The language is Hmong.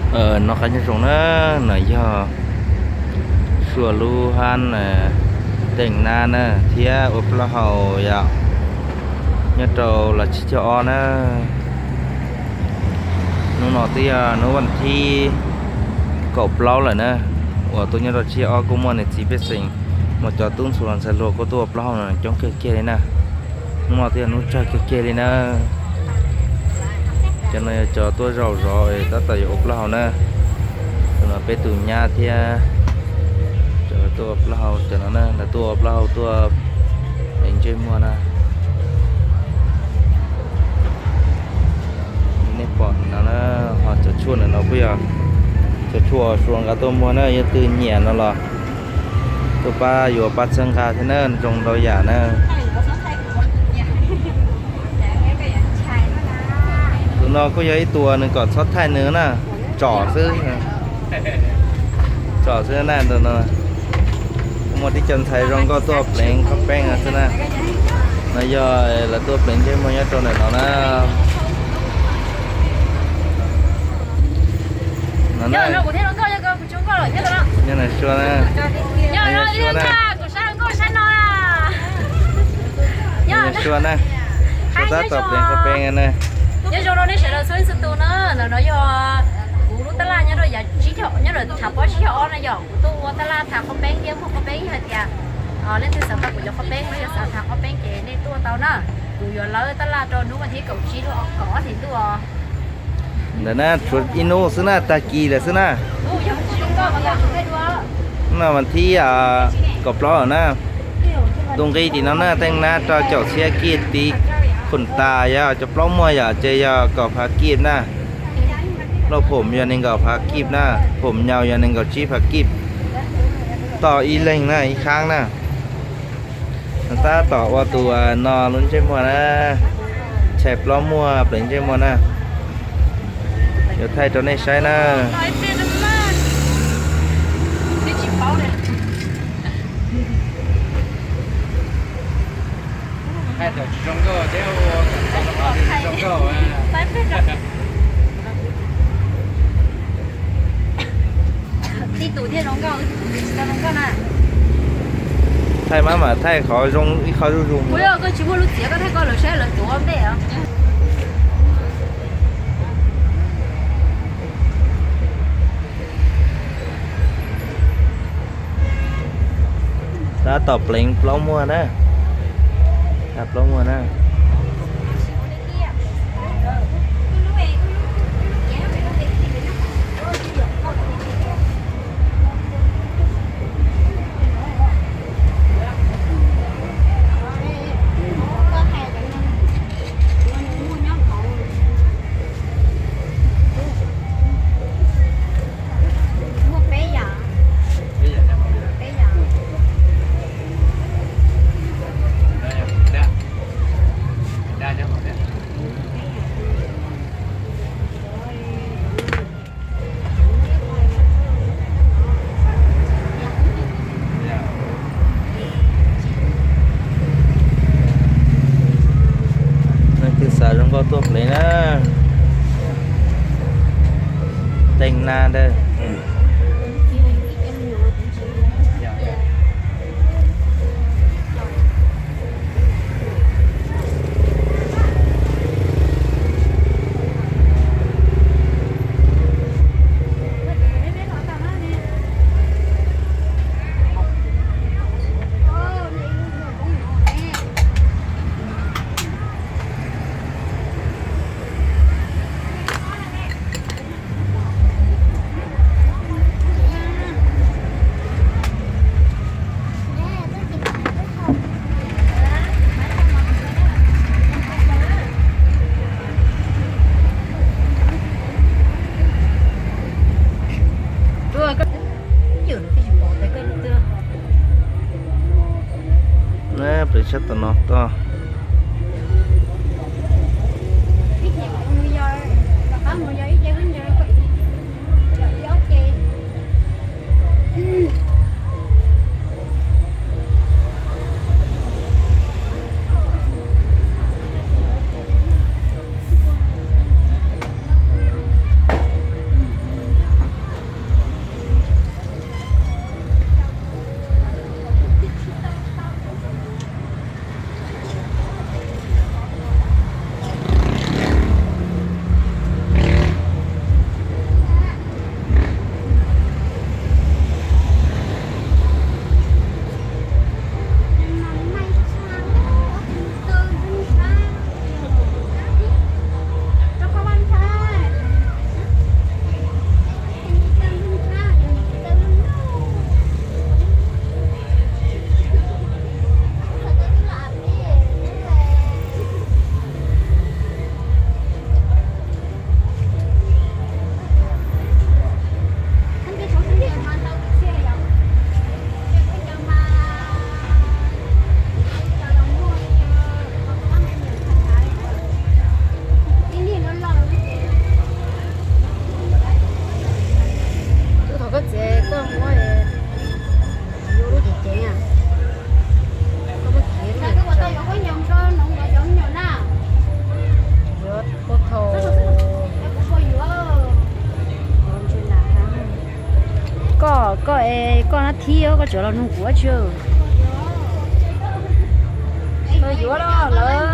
Noj qab nyob zoo na, no yog Sua lub hab teej nab na thiab ua plaub hau yom, nyob rau los tsib caug ob na. Hnub no twb yog hnub vas thib kaum plaub lawm na, uas tuaj nyob rau tsib caug ob kuj muaj niam txiv pej xeem, muaj cov tub ntxhais hluas kuj tuaj ua plaub hau no coob kawg kiag li na. Hnub no twb yog hnub tsawg kawg kiag li na. Cov no yog cov tuaj zaum zov tab tom yuav ua plaub hau na. Tus no peb tus nyab thiab cov tuaj ua plaub hau, cov no na lawv tuaj ua plaub hau tuaj pleev ntsej muag na. Nej pom no na, ho cov tshuaj ntawm no kuj yog cov tshuaj Sua nkawd tuaj muag na, yog leej twg nyiam no los tuaj pab yuav pab txhawb nqa thiab na, zoo ntau yam na. Tus no kuj yog ib tug nws kom txhob thaij nws na, tsom xwb. Tsom xwb na, tus no muaj tib co ntxhais zoo nkauj tuaj pleev qhob peeb xwb na. No yog lawv tuaj pleev ntsej muag nyob rau ntawm no na. No na, Sua na, Sua na, Sua tab tom pleev qhob peeb na. Nyob zoo rau nej sawv daws txhua leej txhua tus na, ntawm no yog kuv lub tab laj nyob rau yav tsib caug, nyob rau thav pob tsib caug ob na yom. Kuv tuaj ua tab laj thav qhob peeb thiab muag qhob peeb, yog tias leej twg xav tau kuv cov qhob peeb los yog xav thav qhob peeb ces nej tuaj tau na. Kuv yuav lawb tab laj rau hnub vas thib kaum tsib lub kaum ob hlis ntuj. Ntawm na tshuav ib hnub xwb na, tag kis lawm xwb na. No vas thib kaum plaub lawm na. Tus nqi tim no na, teej nab rau caum txhiab kib tiv, khoom tas yog cov plaub muag yom ces yog kaum phav kib na. Lauj phom yog nees nkaum phav kib na, phom nyaus yog nees nkaum tsib phav kib. Toj ib leeg na, ib khaab na. Tab tom ua tus no lub ntsej muag na, tshais plaub muag pleev ntsej muag na. Yuav thaij rau nej saib na. Thaij mab mam thaij qhov zoo ib qho zuj zus. Koj tsis muaj lub txiav koj thaij koj lawv saib lawv tuav npe os. Tab tom pleev plaub muag na. Thaij plaub muag na. Leej twg xav zoo nkauj tuaj pleev na. Teej nab ntawd. Pleev sab tom no toj. Koj, koj es koj nab thib, koj tseem los nug kuv dab tsi? Koj yuav los lawm.